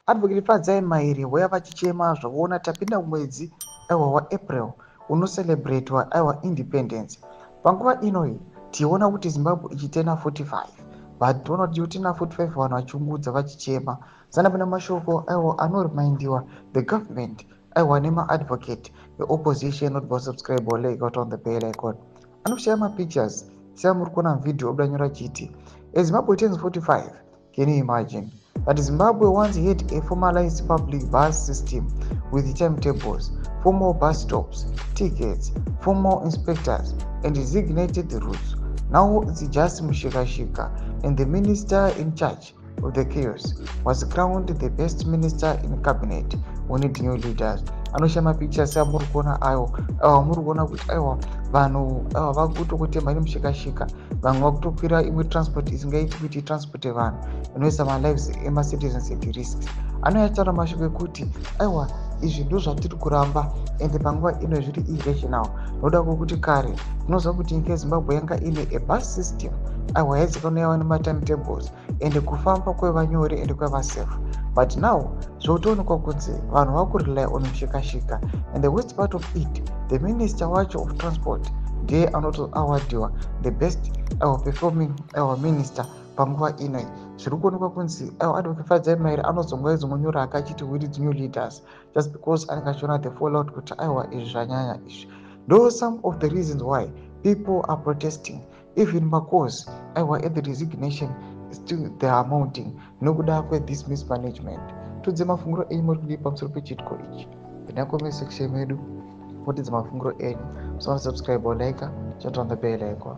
Advocate Fadzai Mairi vouya vachichema zvavoona tapinda mumwedzi, aiwa, waApril unocelebratwa, aiwa, independence. Panguva inoyi tiona kuti Zimbabwe ichiturna 45, but toona kuti ichiturna 45 vanhu vachiungudza, vachichema. Sanapinda mashoko, aiwa, anorimindiwa the government, aiwa, nemaadvocate veopposition not subscribe or like on the bell icon. Anoshaya mapictures seamuri kuona muvhidhiyo obuda nyora chiti, "Zimbabwe turns 45. Can you imagine that Zimbabwe once had a formalized public bus system with timetables, formal bus stops, tickets, formal inspectors and designated routes? Now it's just mushikashika, and the minister in charge of the chaos was crowned the best minister in cabinet. We need new leaders." Anoshaya mapictures seamuri kuona ayo, aiwa, muri kuona kuti, aiwa, vanhu aiwa vakutokutema nemushikashika. Vamwe vakutokwira imwe transport isingaiti kuti itransporte vanhu, inoisa malives emacitizens at risks. Anoyataura mashoko ekuti, aiwa, izvi ndo zvatiri kuramba, ende panguva ino zviri irrational, nokuda kwokuti kare tinoziva kuti nyika yeZimbabwe yanga ine a bus system, aiwa, yaizikanwa yava nematimetables, ende kufamba kwaiva nyore ende kwaiva safe. But now zvotoonekwa kunzi vanhu vakurely on mushikashika, and the worst part of it, the minister wacho of transport ndiye anotoawardiwa the best our performing our minister. Panguva inoi zviri kuonekwa kunzi, aiwa, Advocate Fadzai Mairi anozonga izongonyora akachiti, "We need new leaders," just because anenge achiona the fallout kuti, aiwa, izvi zvanyanya. Izvi ndo some of the reasons why people are protesting. Even macalls, aiwa, at the resignation still they are mounting nokuda kwethis mismanagement. Tudze mafungiro enyu, muri kudii pamusoro pechiitiko ichi? Pinda comment section medu mutidze mafungiro enyu. Musana subscribe or like, turn on the bell icon.